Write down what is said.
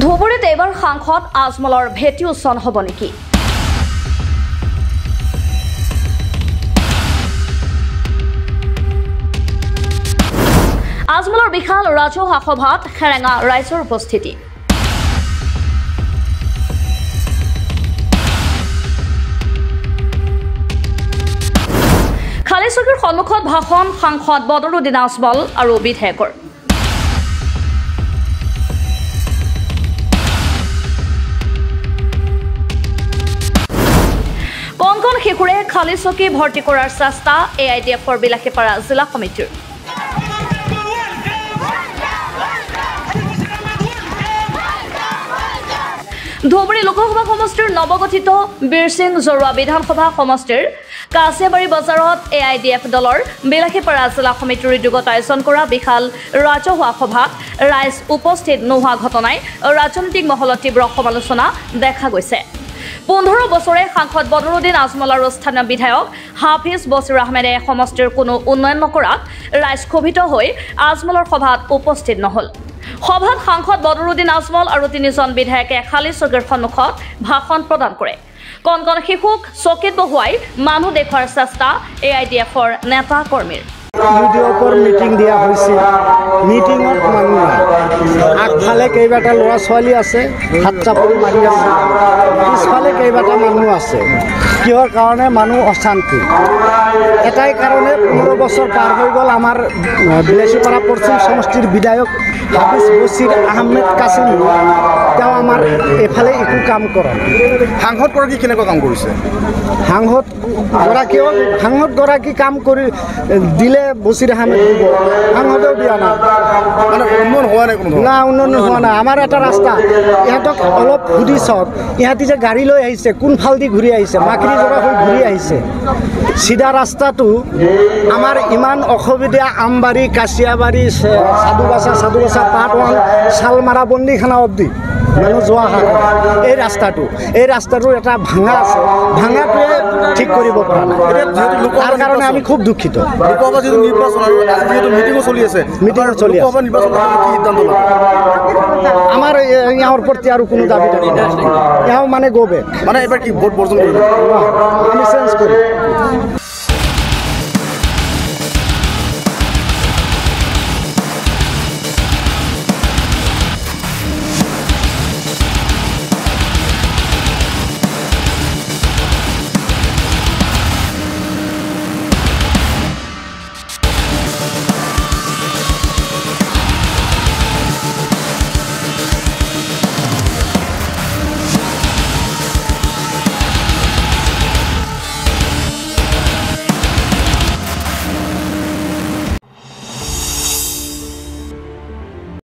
ধুবুৰীত এইবাৰ সাংসদ আজমলৰ ভেটি উচ্চন হ'ব নেকি? আজমলৰ বিশাল ৰাজহুৱা সভাত সেৰেঙা ৰাইজৰ উপস্থিতি। খালী চকীৰ সন্মুখত ভাষণ সাংসদ বদৰুদ্দিন আজমল আৰু বিধায়কৰ। কণ কণ শিশুৰে খালী চকী ভৰ্তি কৰাৰ চেষ্টা এ I D এফৰ বিলাসীপাৰা জিলা সমিতিৰ। ধুবুৰী লোকসভা সমষ্টিৰ নৱগঠিত বীৰসিং জৰুৱা বিধানসভা সমষ্টিৰ কাছিয়াবাৰী বজাৰত এ I D F দলৰ বিলাসীপাৰা জিলা সমিতিৰ উদ্যোগত আয়োজন কৰা বিশাল ৰাজহুৱা সভাত ৰাইজ উপস্থিত নোহোৱা ঘটনাই ৰাজনৈতিক মহলত তীব্ৰ সমালোচনা দেখা গৈছে। 15 বছৰে সাংসদ বদৰুদ্দিন আজমল আৰু স্থানীয় বিধায়ক হাফিজ বছিৰ আহমেদে সমষ্টিৰ কোনো উন্নয়ন নকৰাত ৰাইজ ক্ষোভিত হৈ আজমলৰ সভাত উপস্থিত নহ'ল। সভাত সাংসদ বদৰুদ্দিন আজমল আৰু তিনিজন বিধায়কে খালী চকীৰ সন্মুখত ভাষণ প্ৰদান কৰে। কণ কণ শিশুক চকীত বহুৱাই মানুহ দেখুৱাৰ চেষ্টা এ I D এফৰ নেতা কৰ্মীৰ। ইউডিঅ'ৰ মিটিং দিয়া হৈছিল, মিটিঙত মানুহ নাই। আগফালে কেইবাটা ল'ৰা ছোৱালী আছে, হাত চাপৰি মাৰি আছে, পিছফালে কেইবাটা মানুহ আছে। কিহৰ কাৰণে মানুহ অশান্তি? এটাই কাৰণে 15 বছৰ পাৰ হৈ গ'ল। আমাৰ বিলাসীপাৰা পশ্চিম সমষ্টিৰ বিধায়ক হাফিজ বছিৰ আহমেদ কাছিম, তেওঁ আমাৰ এইফালে একো কাম কৰা নাই। সাংসদগৰাকী কেনেকুৱা কাম কৰিছে? সাংসদগৰাকী কাম কৰি দিলে বছিৰ আহমেদ দিব, সাংসদেও দিয়া নাই। মানে উন্নয়ন হোৱা নাই কোনো? না, উন্নয়ন হোৱা নাই। আমাৰ এটা ৰাস্তা, ইহঁতক অলপ সুধি চাওক, ইহঁতি যে গাড়ী লৈ আহিছে কোনফালেদি ঘূৰি আহিছে? মাকৰি জৰা হৈ ঘূৰি আহিছে। চিধা ৰাস্তাটো আমাৰ ইমান অসুবিধা। আমবাৰী, কাছিয়াবাৰী, সাধুবাচা, সাধুবাচা পাৰ্ট 1, শালমাৰা, বন্দীখানা অব্দি মানুহ যোৱা অহা কৰে এই ৰাস্তাটো। এই ৰাস্তাটোৰ এটা ভাঙা আছে, ভাঙাটোৱে ঠিক কৰিব পৰা নাই। তাৰ কাৰণে আমি খুব দুখিত। লোকসভা যিহেতু নিৰ্বাচন আৰু আজি যিহেতু মিটিঙো চলি আছে, মিটিঙো চলি আছে, লোকসভা নিৰ্বাচনত কি সিদ্ধান্ত ল'ব? আমাৰ ইয়াৰ প্ৰতি আৰু কোনো দাবী দাবী নাই। এওঁ মানে গ' বেক। মানে এইবাৰ কি ভোট বৰ্জন কৰিব? আমি চেঞ্জ কৰিম।